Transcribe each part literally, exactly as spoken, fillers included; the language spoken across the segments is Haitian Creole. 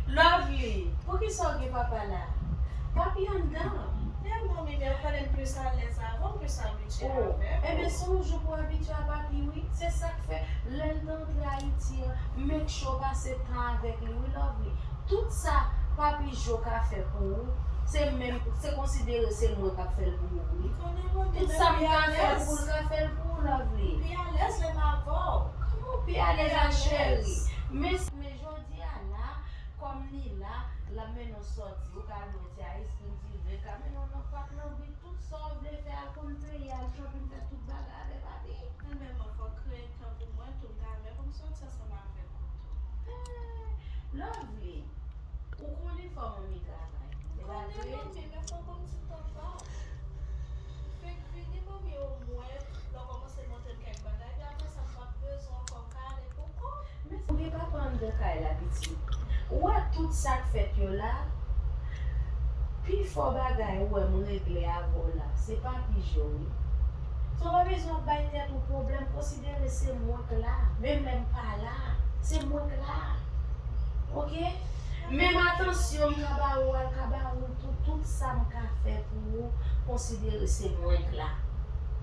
Lovely, poukisa w gen papa la? Papi anndan. Men manmi, men ou konnen m plis alèz avè w, m plis abitye avè w. Ebyen, se yon jou pou abitye a papi, wi. Se sa k fè, lè l te antre Ayiti an, make sure w pase tan avèk li, wi, Lovely. Tout sa papi Jo ka fè pou ou, se menm, se konsidere se mwen k ap fè l pou ou, wi. Tout sa m ka fè pou l, ka fè l pou ou, Lovely. M pi alèz lè m avè w. Kòman w pi alèz a cheri? Men, men jodi a la, kòm li la, l ap mennen w sòti, ou ka al bwè ti ice cream, ti ven, ka mennen w nan pak, nan bit, tout sa w vle fè, al konn peyi, al shopping, fè tout bagay avè papi. Mwen menm, fò w kreye tan pou mwen tou, m ta renmen pou m sòti ansanm avèk ou tou. Eh, Lovely, ou konnen fò manmi travay. Se pa vre? Konnen manmi, men fò w ban m ti tan pa w. Fèk vini manmi, omwen lè w kòmanse montre m kèk bagay, epi apre sa m p ap bezwen w ankò, m ka ale pou kò m. Men ou gen papa anndan kay la, pitit. Ou wè tout sa k fèt yo la? Pifò bagay ou wè m regle avè w la, se papi Jo, wi. So, w pa bezwen ap bay tèt ou pwoblèm, konsidere se mwen k la. Menm lè m pa la, se mwen k la. Oke? Menm atansyon m ka ba ou a, l ka ba ou tou, tout sa m ka fè pou ou, konsidere se mwen k la.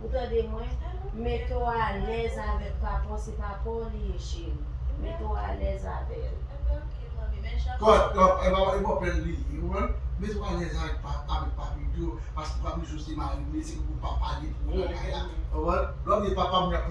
Ou tande mwen? Mete w alèz avèk papa w, se papa w li ye, cheri. Mete w alèz avè l. Enben, oke, manmi, men jan... Kòrèk, e pa, e pa pèl li ye, ou konprann? Mete w alèz avèk pa, avèk papi tou, paske papi Jo se mari m, se pou papa li pou nan kay la. Ou konprann? Lè w vle papa m, y ap